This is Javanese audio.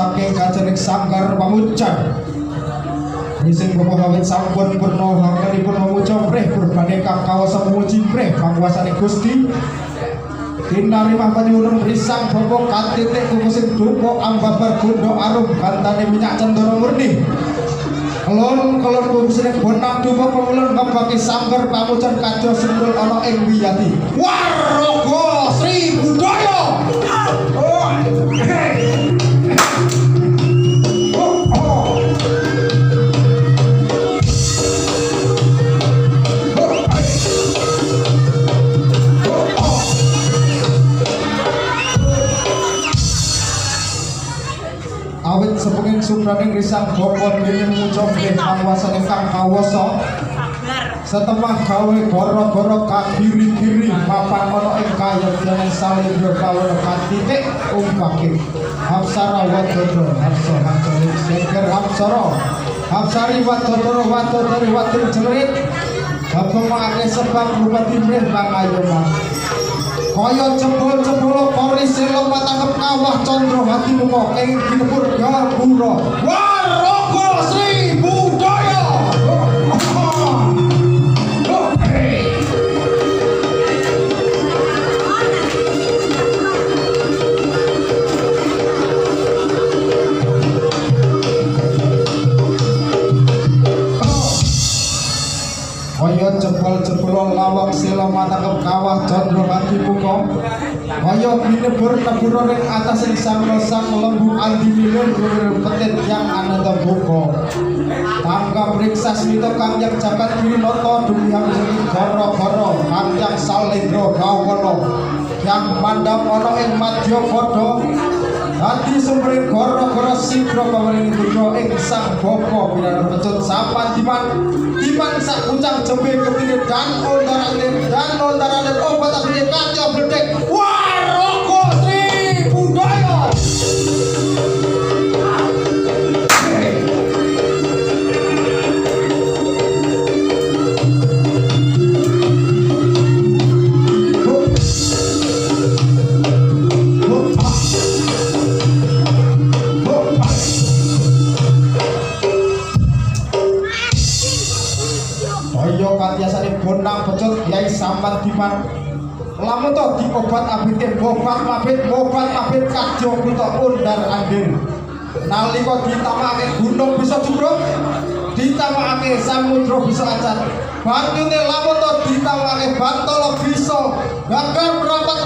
saking kajenik sanggar pamujan. Rising Bapak Hawit sampun purna hangenipun memuja mrih kurbane kang kawasa memuji mrih panguwasane Gusti. Kinarima panyuwun risang Bapak katitik kukusing dupa ambabar gondo arum gantane minyak cendana murni. Kelon-kelon kukusine bonang dupa pemulun ngebaki sanggar pamujan kados sendul ana ing wiyati. Warga Sri Budaya. Oh. Oh, oh. Awit sepenging subraning risang bapa dene muja mrih panguwasane kang kawasa setemah gawe gara-gara kagiri-giri papan ana ing kayogyaning salindra kawula katitik umpake Hapsara Wadodra Hapsa Hanjali Sengker Hapsara Hapsari Wadodra Wadodari Wadri Jerit Babengake sebab bupati mrih pangayoman kaya jebol-jebol kori selo matangkep kawah candra hati muka ing ginebur gapura Warga Sri Budaya. Kaya jebol-jebol lawang sela matangkep kawah candra hati muka kaya ginebur nebura ring atasing sang sang lembu andi milur petit yang ananta buka tangga priksa smita kang yang jagat girinata dumihang sing gara-gara kang yang salendra bawana yang mandhap ana ing madya padha dadi sumber gara-gara sidra pawening putra ing sang bapa piranti pecut sapan diman diman sak kucang jembe ketine dan ontarane obat abine kaca bledek Warga Sri Budaya. Kaya katiasane bonang pecut Kyai Sampan Diman lamun to diobat abite obat mabit kadya kutha undar andir nalika ditamakake gunung bisa jubruk ditamakake samudra bisa acat banyune lamun to ditamakake bantala bisa gagal merapat.